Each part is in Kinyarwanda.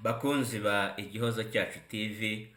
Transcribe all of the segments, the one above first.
Bakunzi ba Igihozo Cyacu TV,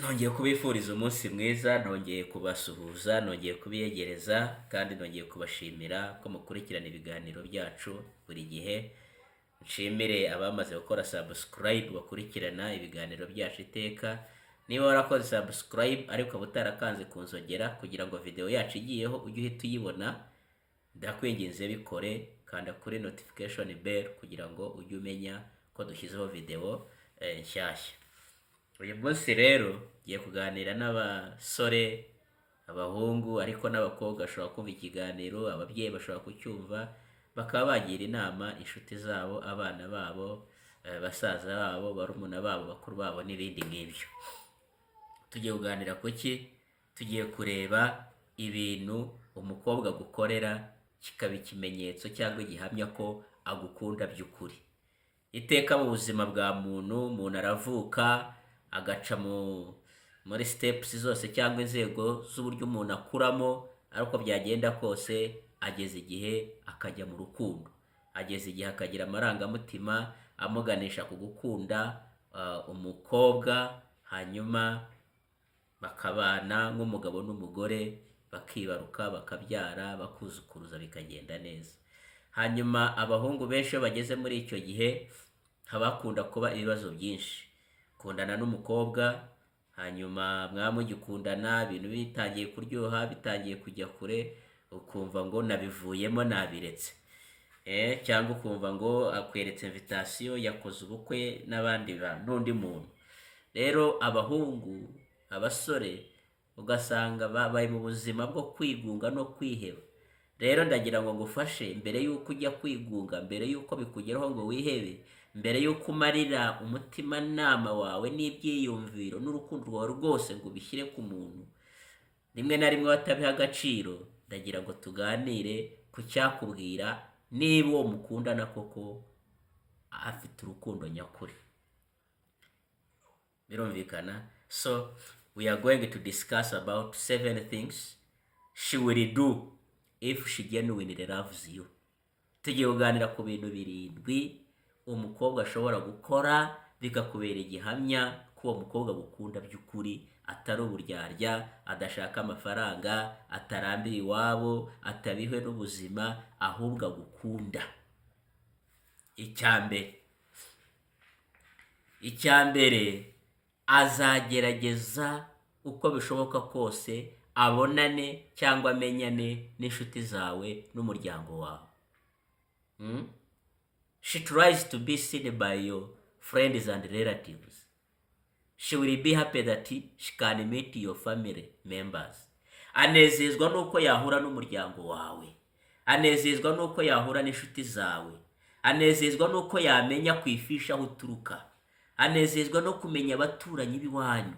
nongeye kubifuriza umunsi mwiza, nongeye kubasuhuza, nongeye kubiyegereza kandi nongeye kubashimira ko mukurikirana ibiganiro byacu buri gihe. Nshimire abamaze gukora subscribe bakurikirana ibiganiro byacu iteka. Niba warakoze subscribe ariko ukaba utarakanze ku nzogera kugira ngo video yacu igiyeho ujye uhita uyibona, ndakwinginze bikore, kanda kuri notification bell kugira ngo ujye umenya ko dushyizeho video nshyashya. Uyu munsi rero ngiye kuganira n'abasore, abahungu ariko n'abakobwa bashobora kumva ikiganiro, ababyeyi bashobora kucyumva, bakaba bagira inama inshuti zabo, abana babo, basaza babo, barumuna babo, bakuru babo n'ibindi nk'ibyo. Tugiye kuganira ku ki? Tugiye kureba ibintu umukobwa agukorera kikaba ikimenyetso cyangwa igihamya ko agukunda by'ukuri. Iteka mu buzima bwa muntu, umuntu aravuka agaca muri steps zose cyangwa inzego z'uburyo umuntu akuramo, ariko byagenda kose ageza igihe akajya mu rukundo, ageza igihe akagira amarangamutima amuganisha ku gukunda umukobwa, hanyuma bakabana nk'umugabo n'umugore, bakibaruka, bakabyara, bakuzukuruza, bikagenda neza. Hanyuma abahungu benshi iyo bageze muri icyo gihe haba hakunda kuba ibibazo byinshi. Kundana n'umukobwa, hanyuma mwaba mugikundana ibintu bitangiye kuryoha, bitangiye kujya kure, ukumva ngo nabivuyemo nabiretse, cyangwa ukumva ngo akweretse invitation yakoze ubukwe n'abandi bantu n'undi muntu. Rero abahungu, abasore, ugasanga babaye mu buzima bwo kwigunga no kwiheba. Rero ndagira ngo ngufashe mbere y'uko ujya kwigunga, mbere y'uko bikugeraho ngo wihebe, mbere y'uko umarira umutimanama wawe n'ibyiyumviro n'urukundo rwawe rwose ngo ubishyire ku muntu, rimwe na rimwe batabiha agaciro. Ndagira ngo tuganire ku cyakubwira niba uwo mukundana koko afite urukundo nyakuri. Birumvikana? So we are going to discuss about seven things she will do if she genuinely loves you. Tugiye kuganira ku bintu 7 umukobwa ashobora gukora bikakubera igihamya ko uwo mukobwa agukunda by'ukuri, atari uburyarya, adashaka amafaranga, atarambira iwabo, atabihwe n'ubuzima, ahubwo agukunda. Icya mbere, azagerageza uko bishoboka kose abonane cyangwa amenyane n'inshuti zawe n'umuryango wawe. She tries to be seen by your friends and relatives. She will be happy that she can meet your family members. Anezezwa n'uko yahura n'umuryango wawe, anezezwa n'uko yahura n'inshuti zawe, anezezwa n'uko yamenya ku ifishi aho uturuka, anezezwa no kumenya abaturanyi b'iwanyu,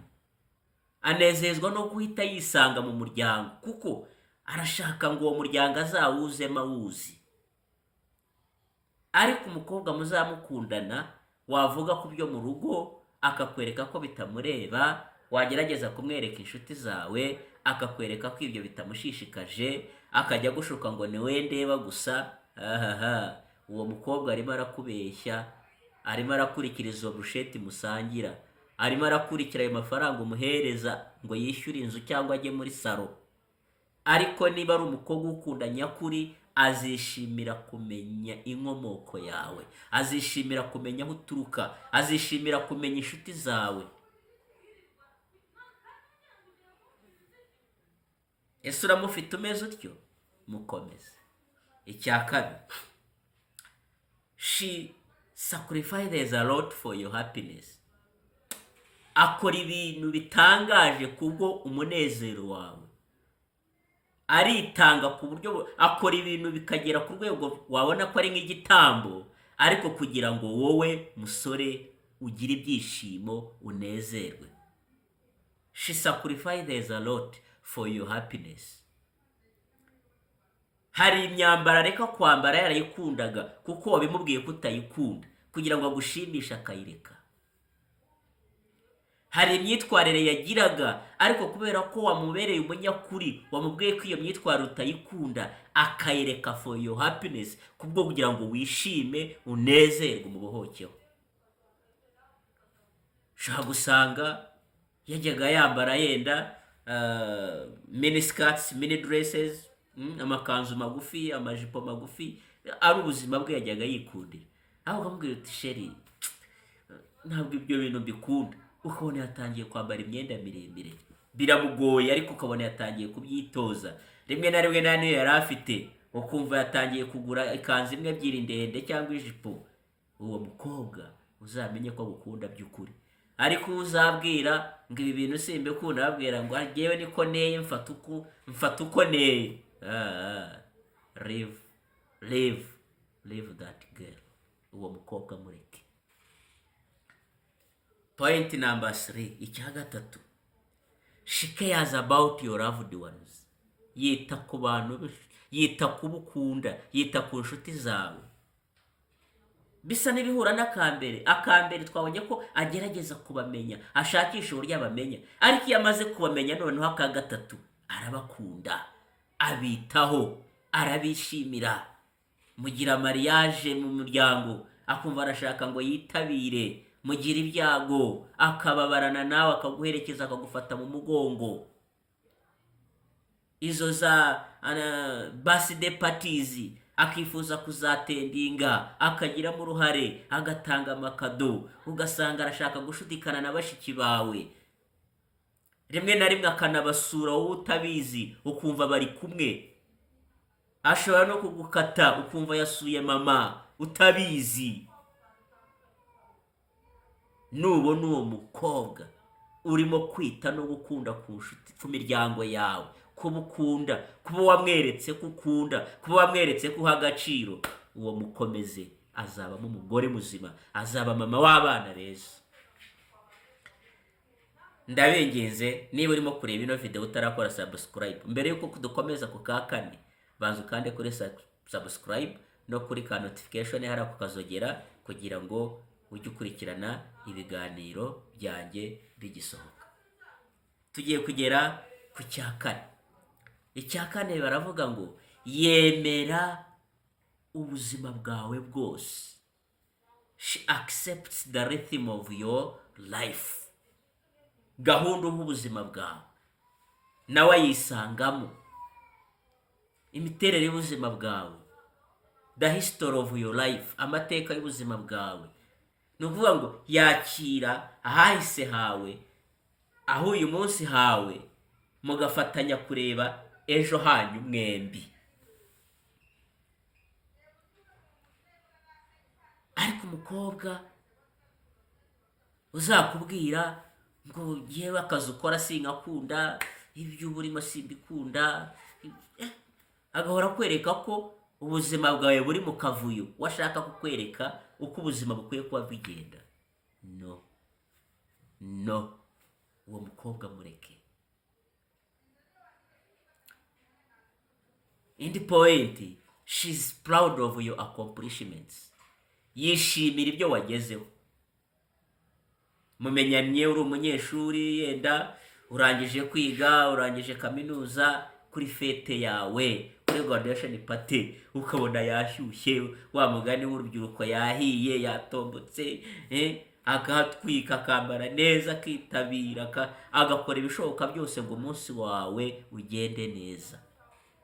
anezezwa no guhita yisanga mu muryango, kuko arashaka ngo uwo muryango azawuzemo awuzi. Ariko umukobwa muzamukundana, wavuga ku byo mu rugo akakwereka ko bitamureba, wagerageza kumwereka inshuti zawe akakwereka ko ibyo bitamushishikaje, akajya agushuka ngo ni we ndeba gusa, ahaha, uwo mukobwa arimo arakubeshya, arimo arakurikira izo burusheti musangira, arimo arakurikira ayo mafaranga umuhereza ngo yishyure inzu cyangwa ajye muri salon. Ariko niba ari umukobwa ukunda nyakuri, azishimira kumenya inkomoko yawe, azishimira kumenya aho uturuka, azishimira kumenya inshuti zawe. Ese uramufite umeze utyo? Mukomeze. Icya kabiri, she sacrifices a lot for your happiness. Akora ibintu bitangaje kubwo umunezero wawe, aritanga ku buryo akora ibintu bikagera ku rwego wabona ko ari nk'igitambo, ariko kugira ngo wowe musore ugire ibyishimo, unezerwe. She sacrifices a lot for your happiness. Hari imyambaro areka kwambara yarayikundaga kuko wabimubwiye ko utayikunda, kugira ngo agushimishe akayireka. Hari imyitwarire yagiraga, ariko kubera ko wamubereye umunyakuri, wamubwiye ko iyo myitwarire utayikunda, akayireka for your happiness, kubwo kugira ngo wishime, unezerwe, umubohokeho. Ushobora gusanga yajyaga yambara yenda mini skirts, mini dresses, amakanzu magufi, amajipo magufi, ari ubuzima bwe yajyaga yikundira, aho ukamubwira uti: "Chérie, ntabwo ibyo bintu mbikunda." Ukabona yatangiye kwambara imyenda miremire, biramugoye, ariko ukabona yatangiye kubyitoza. Rimwe na rimwe nta niyo yari afite, ukumva yatangiye kugura ikanzu imwe, ebyiri ndende cyangwa ijipo. Uwo mukobwa uzamenye ko agukunda by'ukuri. Ariko uwo uzabwira ngo: "Ibi bintu simbikunda," ababwira ngo: "Njyewe niko neye, mfata uko neye." Ah, leave, leave, leave that girl. Uwo mukobwa mureke. Point number 3, icya gatatu: she cares about your loved ones. Yita ku bantu, yita ku bo ukunda, yita ku nshuti zawe. Bisa n'ibihura n'akambere. Akambere twabonye ko agerageza kubamenya, ashakisha uburyo abamenya, ariko iyo amaze kubamenya, noneho aka gatatu, arabakunda, abitaho, arabishimira. Mugira mariage mu muryango, akumva arashaka ngo yitabire. Mugira ibyago, akababarana nawe, akaguherekeza, akagufata mu mugongo. Izo za birthday parties akifuza kuzattendinga, akagiramo uruhare, agatanga amakado. Ugasanga arashaka gushudikana na bashiki bawe, rimwe na rimwe akanabasura wowe utabizi, ukumva bari kumwe. Ashobora no kugukata, ukumva yasuye mama utabizi. Nubona uwo mukobwa urimo kwita no gukunda ku nshuti, ku miryango yawe, kuba ukunda, kuba wamweretse ko ukunda, kuba wamweretse ko uha agaciro, uwo mukomeze, azabamo umugore muzima, azaba mama w'abana beza. Ndabinginze, niba urimo kureba ino video utarakora subscribe, mbere y'uko dukomeza ku ka kane, banza ukande kuri subscribe no kuri ka notification hariya ku kazogera, kugira ngo ujye ukurikirana ibiganiro byanjye bigisohoka. Tugiye kugera ku cya kane. Icya kane baravuga ngo yemera ubuzima bwawe bwose. She accepts the rhythm of your life. Gahunda uha ubuzima bwawe nawe ayisangamo, imiterere y'ubuzima bwawe, the history of your life, amateka y'ubuzima bwawe. Ni ukuvuga ngo yakira ahahise hawe, aho uyu munsi hawe, mugafatanya kureba ejo hanyu mwembi. Ariko umukobwa uzakubwira ngo: "Yewe, akazi ukora sinkakunda, ibyo uba urimo simbikunda," agahora akwereka ko ubuzima bwawe buri mu kavuyo, washaka kukwereka uko ubuzima bukwiye kuba bugenda, no, no, uwo mukobwa mureke. Indi point: she's proud of your accomplishments. Yishimira ibyo wagezeho. Mumenyanye uri umunyeshuri, yenda urangije kwiga, urangije kaminuza, kuri fête yawe, kuri graduation party, ukabona yashyushye, wa mugani w'urubyiruko, yahiye, yatombotse, akahatwika, akambara neza, akitabira, agakora ibishoboka byose ngo umunsi wawe ugende neza.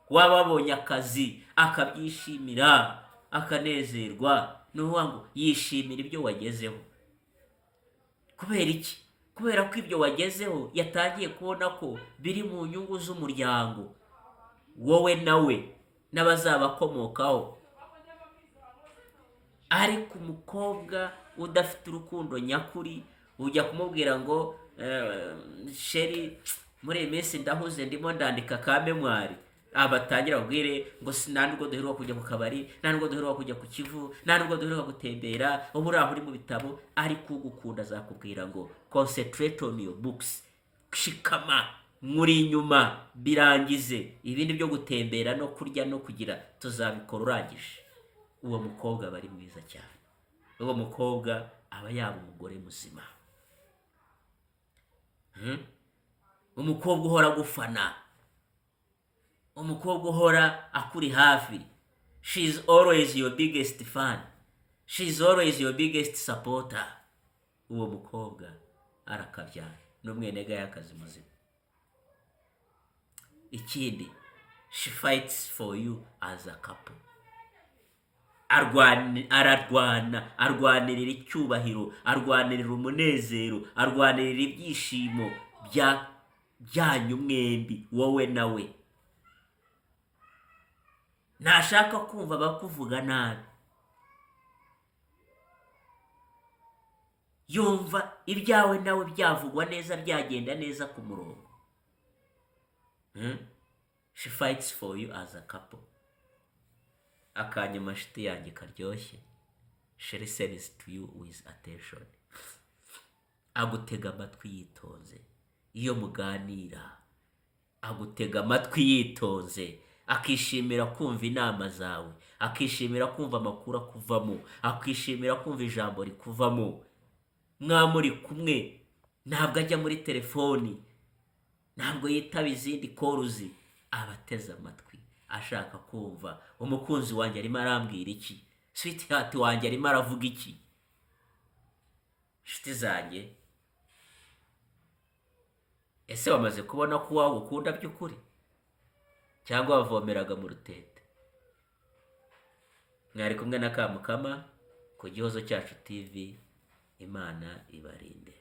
Waba wabonye akazi, akabyishimira, akanezerwa. Ni ukuvuga ngo yishimira ibyo wagezeho. Kubera iki? Kubera ko ibyo wagezeho yatangiye kubona ko biri mu nyungu z'umuryango, wowe nawe n'abazabakomokaho. Ariko umukobwa udafite urukundo nyakuri, ujya kumubwira ngo: "Chérie, muri iyi minsi ndahuze, ndimo ndandika ka mémoire," abatangira babwire ngo: "Si nta nubwo duheruka kujya ku kabari, nta nubwo duheruka kujya ku Kivu, nta nubwo duheruka gutembera, ubu uri aho uri mu bitabo." Ariko ugukunda azakubwira ngo: "Concentrate on your books, shikama, nkuri inyuma, birangize, ibindi byo gutembera no kurya no kugira tuzabikora urangije." Uwo mukobwa aba ari mwiza cyane, uwo mukobwa aba yaba umugore muzima. Umukobwa uhora agufana, umukobwa uhora akuri hafi, she is always your biggest fan, she is always your biggest supporter, uwo mukobwa Arakabyara n'umwenegayakazi muzima. Ikindi, she fights for you as a couple. Ararwana, arwanirira icyubahiro, arwanirira umunezero, arwanirira ibyishimo byanyu mwembi, wowe nawe. Ntashaka kumva abakuvuga nabi, yumva ibyawe nawe byavugwa neza, byagenda neza ku murongo. She fights for you as a couple. Akanyuma, nshuti yanjye karyoshye, she listens to you with attention. Agutega amatwi yitonze. Iyo muganira agutega amatwi yitonze, akishimira kumva inama zawe, akishimira kumva amakuru akuvamo, akishimira kumva ijambo rikuvamo. Mwaba muri kumwe, ntabwo ajya muri telefoni, ntabwo yitaba izindi calls, aba ateze amatwi ashaka kumva: umukunzi wanjye arimo arambwira iki? Sweetheart wanjye arimo aravuga iki? Inshuti zanjye, ese wamaze kubona ko uwawe ukunda by'ukuri, cyangwa wavomeraga mu rutete? Mwari kumwe na Kamukama ku Gihozo Cyacu TV. Imana ibarinde.